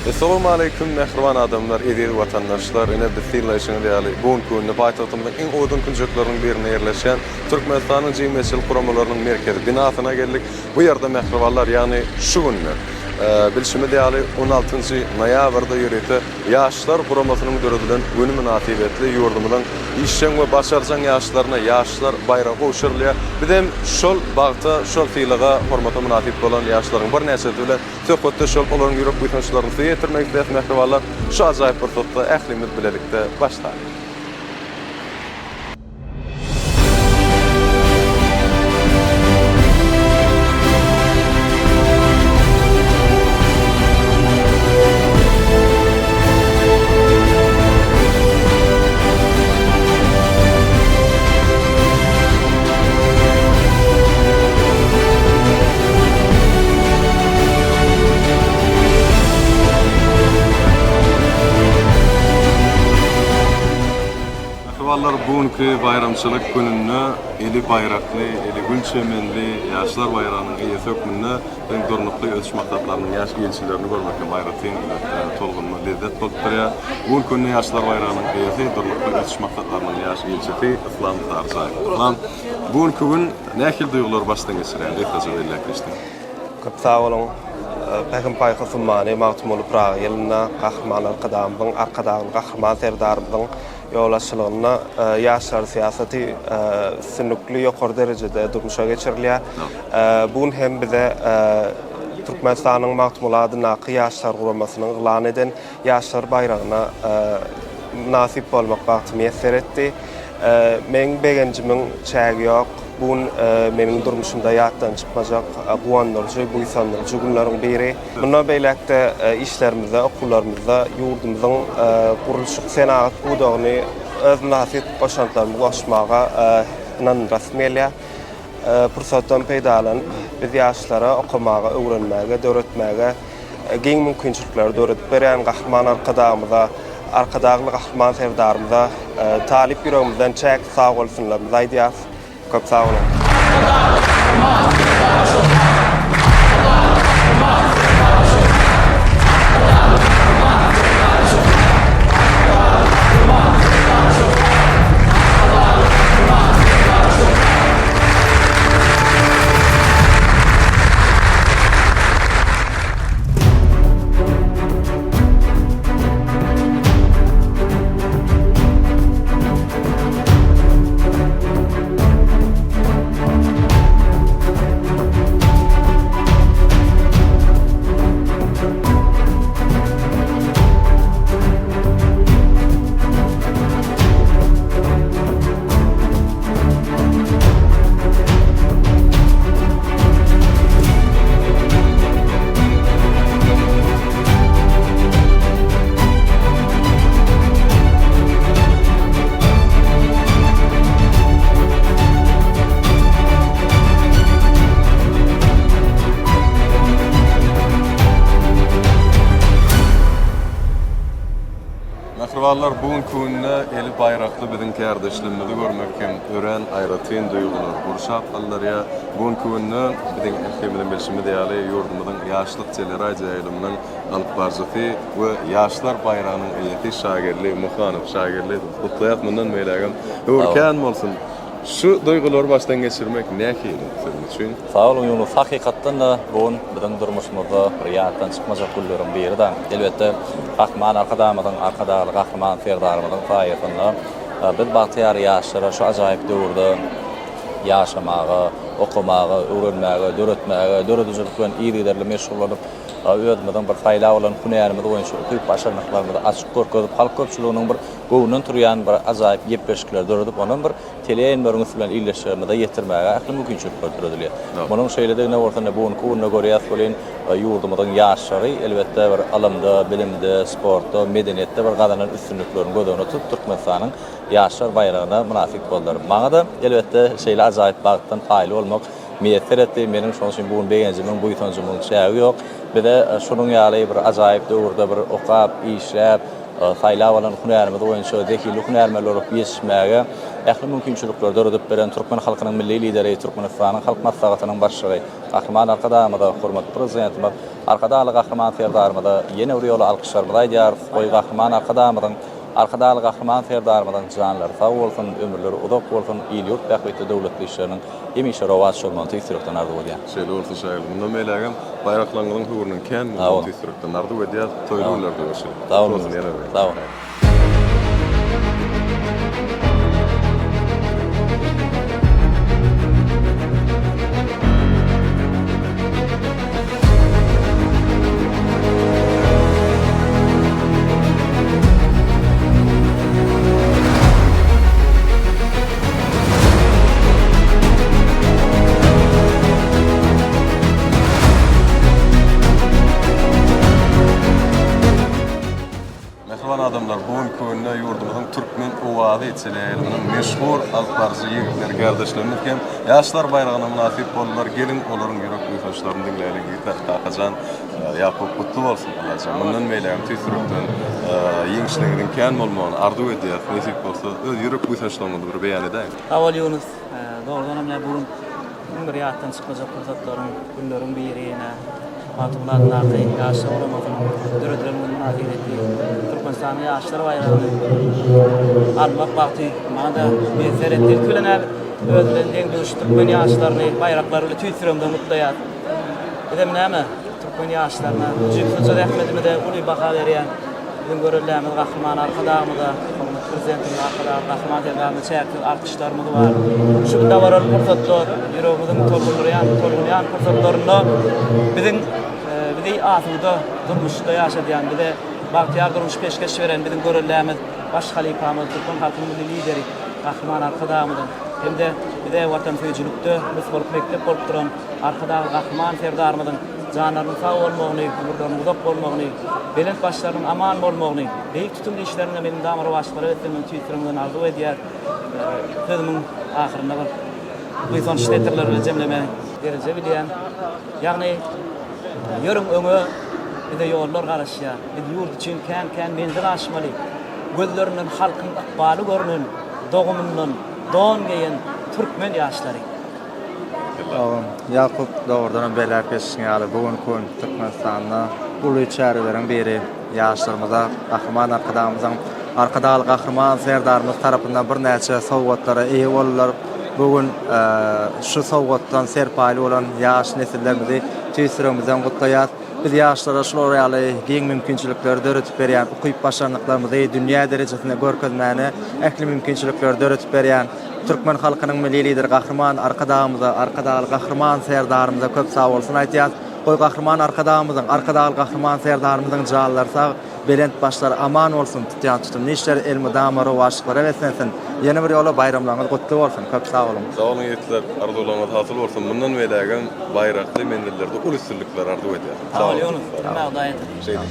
Essalawmaleýkim mähriban adamlar, eziz watandaşlar! Ine biz synlaýşyňyz ýaly, bu günki günde paýtagtymyzyň iň owadan künjekleriniň birinde ýerleşýän Türkmenistanyň jemgyýetçilik guramalarynyň merkezi binasyna geldik. Bu ýerde mähribanlar, ýagny şu günde, bilşimiz ýaly, on altynjy noýabrda ýörite Ýaşlar guramasynyň döredilen güni mynasybetli ýurdumyzyň işjeň we başarjaň ýaşlaryna Ýaşlar baýragy gowşurylýar. Biz hem şol bagta, şol sylaga, hormata mynasyp bolan ýaşlaryň birnäçesi bilen söhbetdeş bolup, olaryň ýürek buýsançlaryny size ýetirmek isleýäris, mähribanlar. Şu ajaýyp pursatda ählimiz bilelikde başlalyň! Mähribanlar, bu günki baýramçylyk gününde eli baýrakly, eli gül çemenli Ýaşlar baýragynyň eýesi hökmünde biziň Durnukly ösüş maksatlarynyň ýaş ilçilerini görmek hem aýratyn elbetde tolgunma, lezzet bolup durýar. Bu günki günde Ýaşlar baýragynyň eýesi, Durnukly ösüş maksatlarynyň ýaş ilçisi Yslam Saryjaýew. Yslam, bu günki gün nähili duýgulary başdan geçirýäň, gysgaça belläp geçseň? Köp sag boluň. Pähim-paýhas ummany Magtymguly Pyragy ýylynda Gahryman Arkadagymyzyň, Arkadagly Gahryman Serdarymyzyň ýolbaşçylygynda ýaşlar syýasaty üstünlikli ýokary derejede durmuşa geçirilýär. Bu gün hem bize Türkmenistanyň Magtymguly adyndaky Ýaşlar guramasynyň yglan eden Ýaşlar baýragyna mynasyp bolmak bagty miýesser etdi. Meň begenjimiň çägi ýok. Bu gün meniň durmuşymda ýatdan çykmajak guwandyryjy, buýsandyryjy günleriň biri. Mundan beýläk-de işlerimizde, okuwlarymyzda ýurdumyzyň gurluşyk senagat pudagyny öz mynasyp goşantlarymyzy goşmaga ynandyrasym gelýär. Pursatdan peýdalanyp, biz ýaşlara okamaga, öwrenmäge, döretmäge giň mümkinçilikleri döredip berýän Gahryman Arkadagymyza, Arkadagly Gahryman Serdarymyza talyp ýüregimizden çäksiz sagbolsunlarymyzy aýdýarys. Köp sag boluň. Mähribanlar, bu günki günde eli baýrakly biziň kärdeşlerimizi görmek hem örän aýratyn duýgular gurşap aldyrýar. Bu günki günde biziň ählimiziň bilşimiz ýaly, ýurdumyzyň Ýaşlyk teleradioýaýlymynyň alyp baryjysy we Ýaşlar baýragynyň eýesi Şageldi Muhanow. Şageldi, gutlaýas mundan beýlägem höwür kän bolsun! Şu duýgulary başdan geçirmek nähili siziň üçin? Sag boluň Ýunus. Hakykatdan-da bu gün biziň durmuşymyzda bir ýatdan çykmajak günleriň biri-de. Elbetde, Gahryman Arkadagymyzyň, Arkadagly Gahryman Serdarymyzyň saýasynda biz bagtyýar ýaşlara şu ajaýyp döwürde ýaşamaga, okamaga, öwrenmäge, döretmäge, döredijilik bilen yzygiderli meşgullanyp, özümiziň bir saýlap alan hünärimiz boýunça ukyp-başarnyklarymyzy açyp görkezip, halk köpçüliginiň bir göwnünden turýan bir ajaýyp gepleşikleri döredip, ondan bir teleýaýlymlaryň üsti bilen ildeşlerimize ýetirmäge ähli mümkinçilikler döredilýär. Munuň şeýledigine bolsa indi bu günki günde görýäs welin, ýurdumyzyň ýaşlary elbetde bir ylymda, bilimde, sportda, medeniýetde bir gazanan üstünliklerini göz öňünde tutup, Türkmenistanyň Ýaşlar baýragyna mynasyp boldular. Maňa-da, elbetde, şeýle ajaýyp bagtdan paýly bolmak miýesser etdi. Meniň şonuň üçin bu gün begenjimiň, buýsanjymyň çägi ýok. Bize şunuň ýaly bir ajaýyp döwürde bir okap, işläp, saýlap alan hünärimiz boýunça zehinli hünärmenler bolup ýetişmäge. ähli mümkinçilikleri döredip beren türkmen halkynyň Milli Lideri, Türkmenistanyň Halk Maslahatynyň Başlygy Gahryman Arkadagymyza, hormatly Prezidentimiz Arkadagly Gahryman Serdarymyza ýene bir ýola alkyşlarymyzy aýdýarys. Goý, Gahryman Arkadagymyzyň, Arkadagly Gahryman Serdarymyzyň janlary sag bolsun, ömürleri uzak bolsun, il-ýurt bähbitli döwletli işleriniň hemişe rowaç bolmagyny tüýs ýürekden arzuw edýän. Şeýle bolsun Şaýly. Mundan beýlägem baýraklaryňyzyň höwrüniň kän bolmagyny tüýs ýürekden arzuw edýäs. Toýly günlerde görşeliň. Sag Gutly bolsun ýene bir gezek. Sag boluň. Mähriban adamlar, bu günki günde ýurdumyzyň Türkmen owazy teleýaýlymynyň meşhur alyp baryjy ýigitleri, kärdeşlerimiz hem Ýaşlar baýragyna mynasyp boldular. Geliň, olaryň ýürek buýsançlaryny diňläliň. Ýigitler, Kakajan, Ýakup gutly bolsun, Allajan mundan beýlägem tüýs ýürekden ýeňişleriňiziň kän bolmagyny arzuw edýäris. Nesip bolsa, öz ýürek buýsançlaryňyzy bir beýan edäýiň. Sag bol, Ýunus. Dogrudanam, bu gün Iň bir ýatdan çykmajak pursatlaryň, günleriň biri ýene Magtymguly adyndaky Ýaşlar guramasynyň döredilen güni mynasybetli Türkmenistanyň Ýaşlar baýragyny almak bagty maňa-da miýesser etdi. Ilki bilen-ä öz bilen deň-duş türkmen ýaşlaryny baýraklary bilen tüýs ýüregimden gutlaýas. Bizem näme, türkmen ýaşlaryna ujypsyzja zähmetimize uly baha berýän Biziň göreldämiz Gahryman Arkadagymyza, hormatly Prezidentimiz Arkadagly Gahryman Serdarymyza çäksiz alkyşlarymyz bar. Şu dabaraly pursatda, ýüregimiziň tolgundyrýan, tolgunýan pursatlarynda biziň bizi asuda durmuşda ýaşadýan, bize bagtyýar durmuş peşgeş beren biziň göreldämiz baş halypamyz, türkmen halkynyň Milli Lideri Gahryman Arkadagymyzyň hem-de bize watansöýüjilikde nusgalyk mekdep bolup duran Arkadagly Gahryman Serdarymyzyň Janlarynyň sag bolmagyny, ömürleriniň uzak bolmagyny, belent başlarynyň aman bolmagyny, beýik tutumly işlerinde elmydama rowaçlyklara beslenmegini tüýs ýüregimden arzuw edýär. Sözümiň ahyrynda bir buýsanç setirleri bilen jemlemegi dereje bilýän. Ýagny, ýörüň öňe, bize ýollar garaşýar. Biz ýurt üçin kän-kän menzil aşmaly. Gözlerinden halkyň ykbaly görnen, dogumyndan don geýen türkmen ýaşlary. Agam Ýakup, dogrudanam belläp geçişiň ýaly, bu günki gün Türkmenistanda uly çäreleriň biri ýaşlarymyza Gahryman Arkadagymyzyň, Arkadagly Gahryman Serdarymyz tarapyndan birnäçe sowgatlara eýe boldular. Bu gün şu sowgatdan serpaýly bolan ýaş nesillerimizi tüýs ýüregimizden gutlaýas. Biz ýaşlara şular ýaly giň mümkinçilikleri döredip berýän, ukyp-başarnyklarymyzy dünýä derejesinde görkezmäne ähli mümkinçilikleri döredip berýän Türkmen halkynyň Milli Lideri Gahryman Arkadagymyza, Arkadagly Gahryman Serdarymyza köp sagbolsun aýtýas. Goý Gahryman Arkadagymyzyň, Arkadagly Gahryman Serdarymyzyň janlary sag, belent başlary aman bolsun, tutýan tutumly işleri elmydama rowaçlyklara beslensin. Ýene bir ýola baýramlaryňyz gutly bolsun. Köp sag boluň. Sag boluň ýigitler, arzuwlaryňyz hasyl bolsun. Mundan beýlägem baýrakly menzillerde uly üstünlikler arzuw edýärin. Sag bol Ýunus, hemme Hudaý etsin. Şeýdip.